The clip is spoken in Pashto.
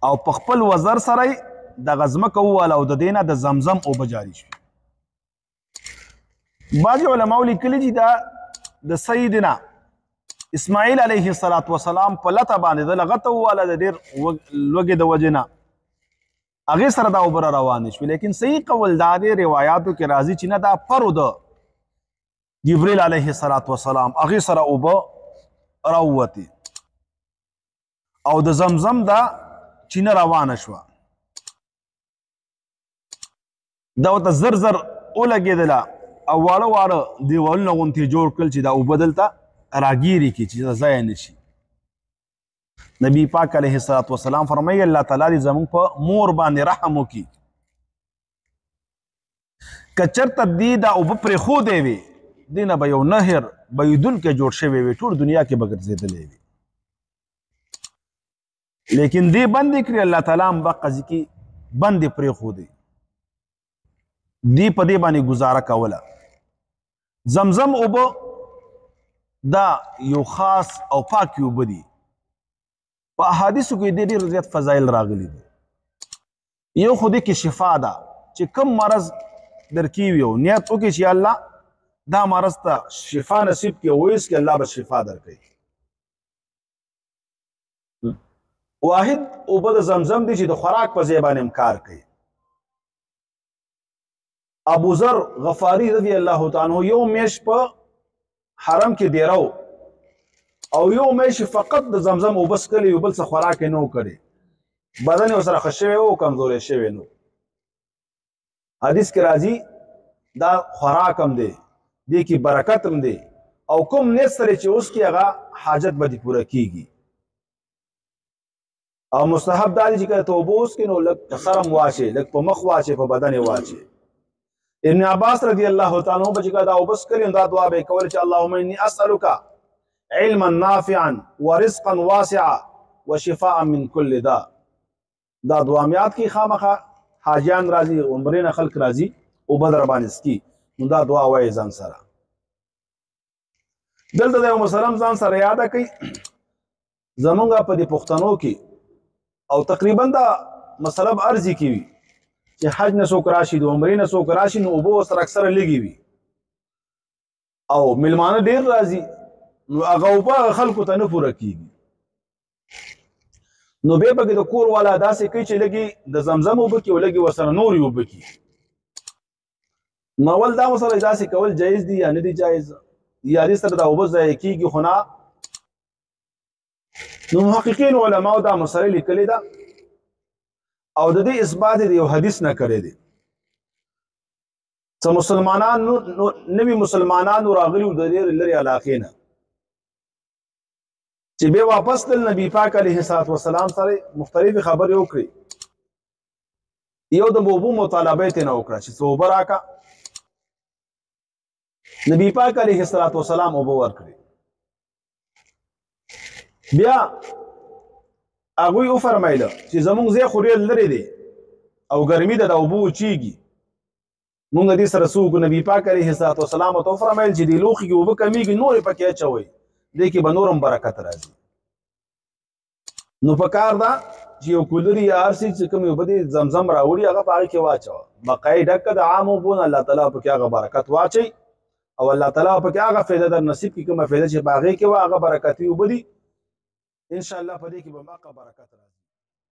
او په خپل وزر سره د غزمکه وواله او د دینه د زمزم اوبه جاری شوې. بعضې علماو لیکلي چې دا د سیدنا اسماعیل علیه الصلاة والسلام په لته باندې د لغته وواله د ډېر لوږې د وجې نه هغې سره دا اوبه را روانې شوې. لیکن صحیح قول دا دی، روایاتو کې راځي چې نه، دا پرو د جبریل علیه الصلاة والسلام هغې سره اوبه راووتې او د زمزم دا چینه روانه شوه. دا ورته زر زر ولګېدله او واړه واړه دیوالونه غوندې جوړ کړل چې دا اوبه دلته راګیرې کړي چې ضایع نه شي. نبی پاک علیه الصلاة والسلام فرمایي الله تعالی دې زموږ په مور باندې رحم وکړي، که چېرته دې دا اوبه پرېښودی وي، دې نه به یو نهر بهېدونکی جوړ شوی وي، ټول دنیا کې به ګرځېدلی وي. لیکن دې بندې کړې، الله تعالی هم به قضیه کې بندې پرېښودې، دې په دې باندې ګزاره کوله. زمزم اوبه دا یو خاص او پاکې اوبه دي. په احادیثو کې دې ډېر زیات فضایل راغلي دي. یو خو دې کې شفا ده چې کوم مرض درکې وي او نیت وکړي چې الله دا مرض ته شفا نصیب کړي، وایس کې الله به شفا درکوي. واحد اوبه د زمزم دي چې د خوراک په ځای باندې هم کار کوي. ابو ذر غفاری رضی الله تعالی عنہ یو میاشت په حرم کې دیره و او یو میاشت فقط د زمزم اوبه څښلې، یو بل څه خوراک یې نه و کړی، بدن یې ورسره ښه شوی و، کمزوری شوی نه و. حدیث کې راځي دا خوراک هم دی، دې کې برکت هم دی، او کوم نیت سره چې اوس کې هغه حاجت به دې پوره کیږي. او مستحب دا دی چې کله ته اوبه وڅښې نو لږ په سر هم واچې، لږ په مخ واچې، په بدن یې واچې. ابن عباس رضی الله تعالی عنہ به چې کله دا اوبه څښلې نو دا دعا به یې کوله چې اللهم انی اسألک علما نافعا ورزقا واسعا وشفاء من كل داء. دا دعا مې یاد کړي، خامخا حاجیان راځي، عمرې نه خلک راځي، اوبه در باندې څکي، نو دا دعا وایې ځان سره. دلته د یو مسلم ځان سره یاده کړئ، زمونږ په دې پښتنو کې او تقریبا دا مسله به ارزي کې وي چې حج نه څوک راشي، د عمرې نه څوک راشي، نو اوبه ورسره اکثره لږې وي او میلمانه ډېر راځي، نو هغه اوبه هغه خلکو ته نه پوره کېږي. نو بیا پکې د کور والا داسې کوي چې لږې د زمزم اوبه کړي او لږې ورسره نورې اوبه کړي. نو اول دا مسله داسې کول جایز دي یا نه دي جایز، یا دې سره دا اوبه ضایع کېږي خو نه. نو محققین علماو دا مسله لیکلې ده او د دې اثبات د یو حدیث نه کړی دی. څه مسلمانان نوي مسلمانانو راغلي وو د ډېرې لرې علاقې نه، چې بیا واپس تلل نبی پاک علیه الصلاة والسلام سره مختلفې خبرې وکړې. یو د اوبو مطالبه یې ترې نه وکړه چې څه اوبه راکړه. نبی پاک علیه الصلاة والسلام اوبه ورکړې. بیا هغوی وفرمیله چې زمونږ ځای خو ډېر لرې دی او ګرمي ده، دا اوبه وچېږي، مونږ دې سره څه وکړو؟ نبی پاک علیه الصلاة والسلام ورته وفرمیل چې دې لوښي کې اوبه کمېږي، نورې پکې اچوئ، دې کې به نور هم برکت راځي. نو په کار ده چې یو کولري یا هر څه چې کومې اوبه دي زمزم راوړي، هغه په هغې کې واچوه، بقایي ډکه د عامو اوبو نه، الله تعالی پکې هغه برکت واچوي او الله تعالی پکې هغه فایده در نصیب کړي، کومه فایده چې په هغې کې وه هغه برکتي اوبه دي. ان شاء الله په دې کې به ماقه برکت راځي.